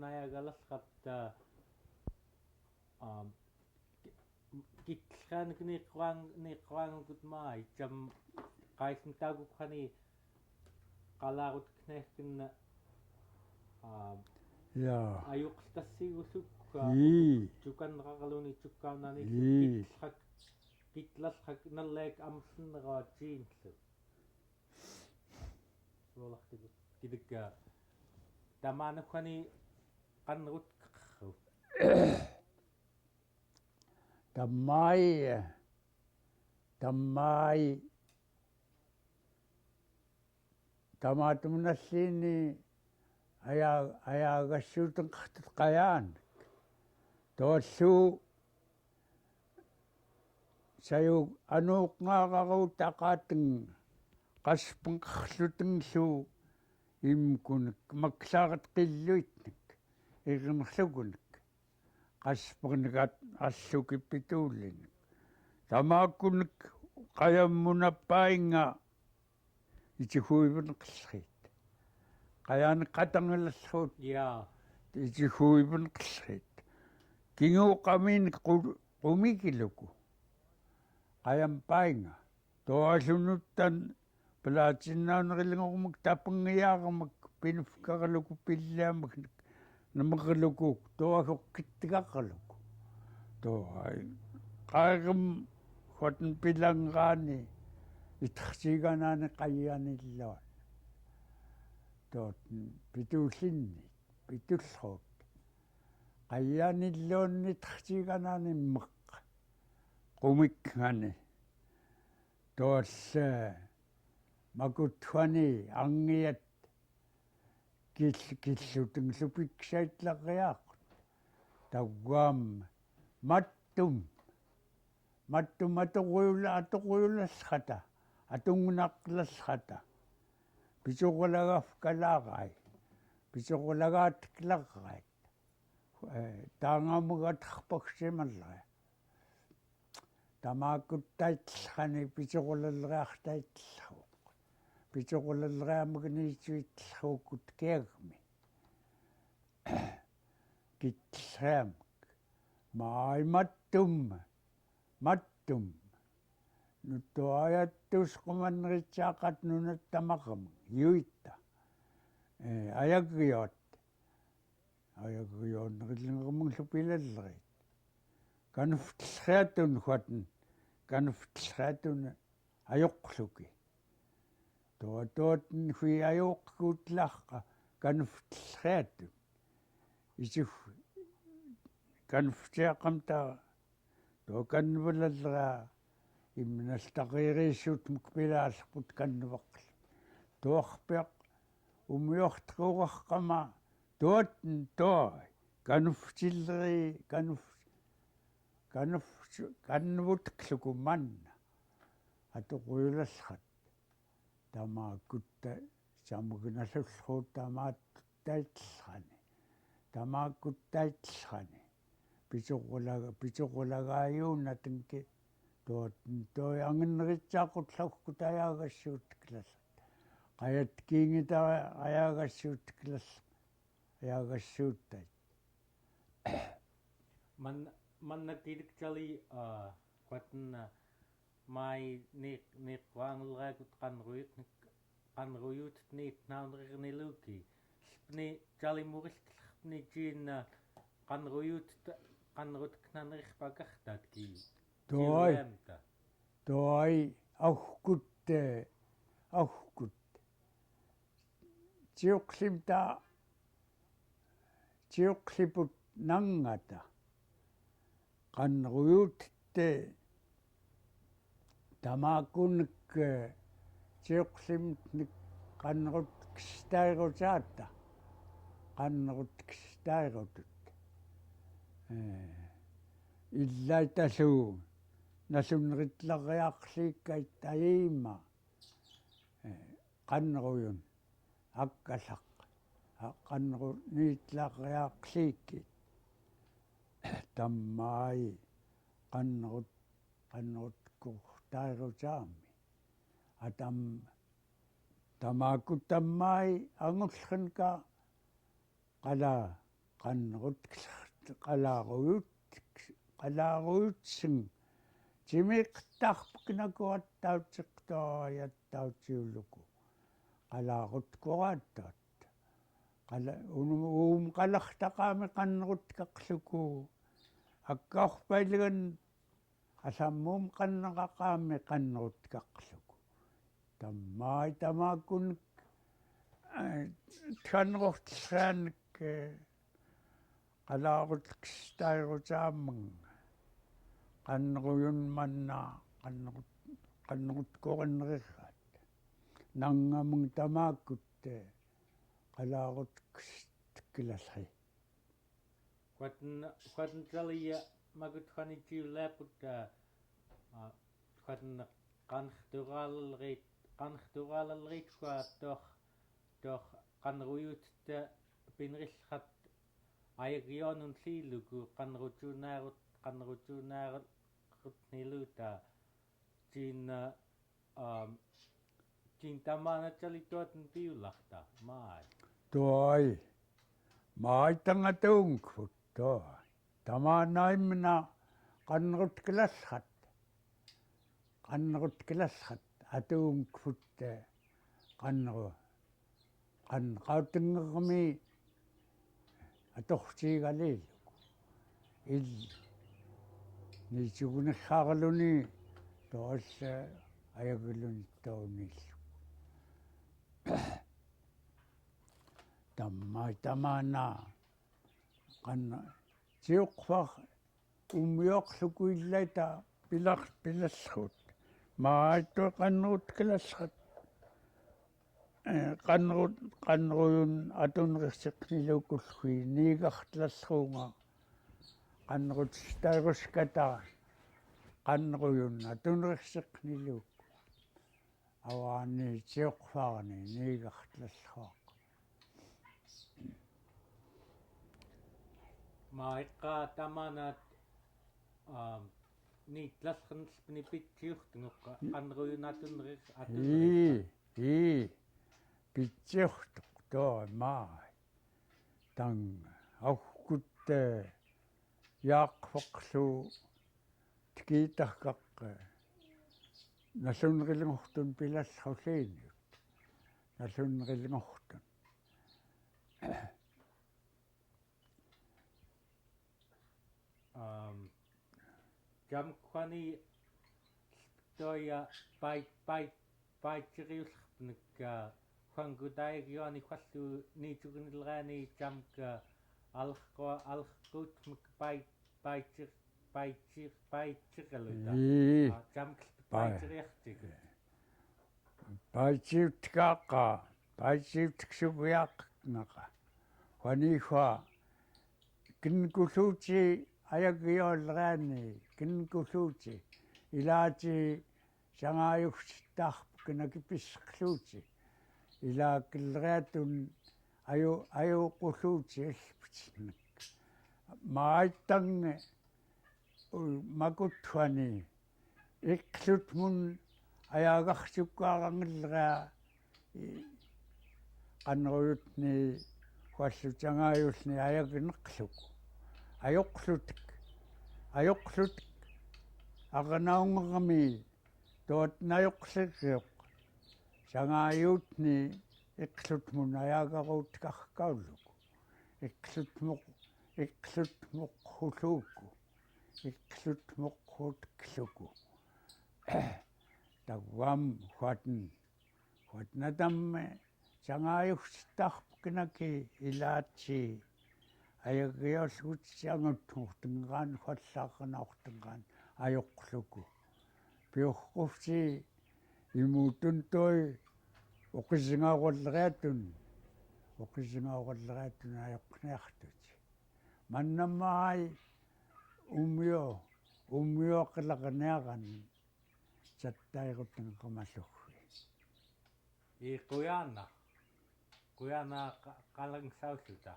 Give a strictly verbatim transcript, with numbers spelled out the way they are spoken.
Nayagalalkat, ah, um, ki-, kitlkani niqrang-, niqrangugut mai, jam kaisntagukani qalarut knehkin, ah, ja, ayuqltasiguluk, ah, ii, jukanraqaluni jukkaunani, ii, kitlak, kitlalak nalek amlnera jinlu. Suolaq kiduk, kiduk, ah, tamanukhani qanrut kru. Tammai, tammai, tamaat nalliin aya-, ayagassuutenqtut qayaanik. Toollu sayu anuqngaqarutaqateng, qaspenqerlutengluk imkunik, maklaqat qilluitnik, iqinrlukunik, qaspenqat alluk ipitulinik. Tamakunik qayammun appainga, itihuipen qillhit. Qayaanik qatangilalhut. Ja. Itihuipen qillhit. Kinguqaminik qu-, qumikluku. Qayam painga. Toalunuttan, pelacinnaun rilngormik, tapengiarmik, pinufkaluku, pilliamik, nemeklukuk, toahukkitgakluku. Toai, qairem, huaten pilangrani, itqsiganani qayani illoon. Toot, pitullinni, pitullhut. Qayani illoon itqsiganani meq. Qumikngani. Tool, eh, makutthani angiat kil-, killutenglu piksait lariaqut. Tagguam mattum. Mattum atuquyula-, atuquyulalhata. Atungnaqlalhata. Pisuqulagafkalarai. Pisuqulagaatklarai. Eh, tangamuk aterpaksimalrai. Tamakut taitlhani pisuqulalriaq taitlhuk. Pisuqulalriamik niisuitlhukut kiagmi. Kitlhriamik. Mai mattum. Mattum. Nuttuaiattus qumanritsaqat nunat tamakem. Yuita. Eh, ayagriot. Ayagrion rilngermenglu pilalrait. Kanftlhriatun huaten. Kanftlhriatun ayuqluki. Toa toaten hui ayuqkutlaqka. Kanftlhriatun. Isuf. Kanftiaqamta. Toa kanvelalra, imnaltaqiriisut mukpilaalput kanvaql. Toaqpiaq, umioqtkuraqkama, toat, toa, kanuftilri, kanuf, kanuf, kanvutkluku manna. Atuquyulalhat. Tamakutta, samugnalulhu tamaat taitlhani. Tamakut taitlhani. Pisuqulaga, pisuqulagaayuunatngki. Toot, toa angenritsaqut hlauhkut ayagassuutklallat. Qayat kiingit ayagassuutklallat. Ayagassuutait. Man, manna kidik cali, ah, kuaten, ah, mai ni, ni kuanglragut kanruyut, kanruyut ni naunrir ni luki. Lpni cali murik lpni cina kanruyut, kanrut knanrir pakartat ki. Toai. Ciuemta. Toai, auhkut, eh, auhkut. Ciuqlimta, ciuqliput nangngata. Kanruyutte tamakunik, eh, ciuqlimtnik kanrut kstairutata. Kanrut kstairutut. Eh, illaitalu nalunritlariaqlikait aima. Eh, kanruyun, akkalaq, a, kanrut nitlariaqlikit. Tammai, kanrut, kanrut kuhtairusaami. Atam, tamaku tammai, angullhenka, qala, Qanrut, qalaruut, qalaruut sing. Timi ktak pknaku attautik toi attautiuluku. Qalarut kuratat. Qala, unum, um, qalaqtaqami qanrut kaqluku. Akkaurpailngan asammum qanraqami qanrut kaqluku. Tamai tamakunik, eh, tkanrut sranik, eh, qalarut kstairutameng. Qanruyun manna, qanrut, qanrut kuranrirat. Nangameng tamakut, eh, qalarut kst-, klalhi. Kuatn, kuatn talia makut hani tiulaputa, ah, kuatn qanrturalrit, qanrturalrit kua toh, toh qanruyut ta pinrillrat ayagionun liluku qanrutunairut, qanrutunairut niluta. Tin, ah, Um, tin tamana tali tuatn piulakta, mai. Tuai. Mai tanga tungkut, tuai. Tamana imna qanrut klalhat. Qanrut klalhat. Atungkut, eh, qanru. Qanqautengermi atuqtigaliluk. Il, nijugniharluni, tual, eh, ayagluni tauniluk. Tamai tamana, qan, tiuqfar, umioqluku ilaita pilaq, pilalhut. Maaitu qanrut klalhat. Eh, qanrut, qanruyun atunrisiq nilukulhi, niigaxtlalhunga. Qanrut stairuskata, qanruyun atunrisiq niluk. Awani tiuqfarni, niigaxtlalhuaq. Maiqa tamanat, um, nitlalhn lpni pitsiuqtnguq, qanruyun atunrisiq, atunrisiq. Ii, ii, pitsiuqtuq, tuai, mai. Tang, aukut, eh, yaqfaqlu, tikitahkaq, eh, nalunrilnguqtun pilalhulin. Nalunrilnguqtun. Um, jamkwani toya pai, pai, paitsiriulhpnka, uh, kwangkudai gioni kwallu nijugnilrani jamka, uh, alhko, alhkutmk pai, paitsir, paitsir, paitsiriluta. Ii. Uh, jamk pai, paitsiriaqtik. Paitsiutkaq, paitsiutksugiaq ngaqa. Kwani kwa, kinkuluti ayagiolrani, kinkuluti. Ilati sangayuktitahp knakipiskluti. Ila kilriatun ayu, ayukuluti ilpitsnik. Maitange, u, makutwani. Iklutmun ayagaxtukkarangilra, i, qanruyutni, kwallu sangayulni ayagniqluku. Ayuqlutik. Ayuqlutik. Aqnaungermi, tuat nayuqlikiuq. Sangayutni, iklutmun ayagarutkakkauluku. Iklutmuq, iklutmuqhuluku. Iklutmuqhutkluku. Tawam huatn. Huatn atamme, sangayuktitahp knaki ilati. Ayagiolkut sangutnguktengan, huatlakenauqtengan, ayuqluku. Piuqkufti, imutun toi, uqisngauralriatun. Uqisngauralriatun ayuqniaqtuti. Mannamai, umio, umio qilaqniaqan, sattairutngaqmalukhi. I Kuyana. Kuyana qa-, qalangsauluta.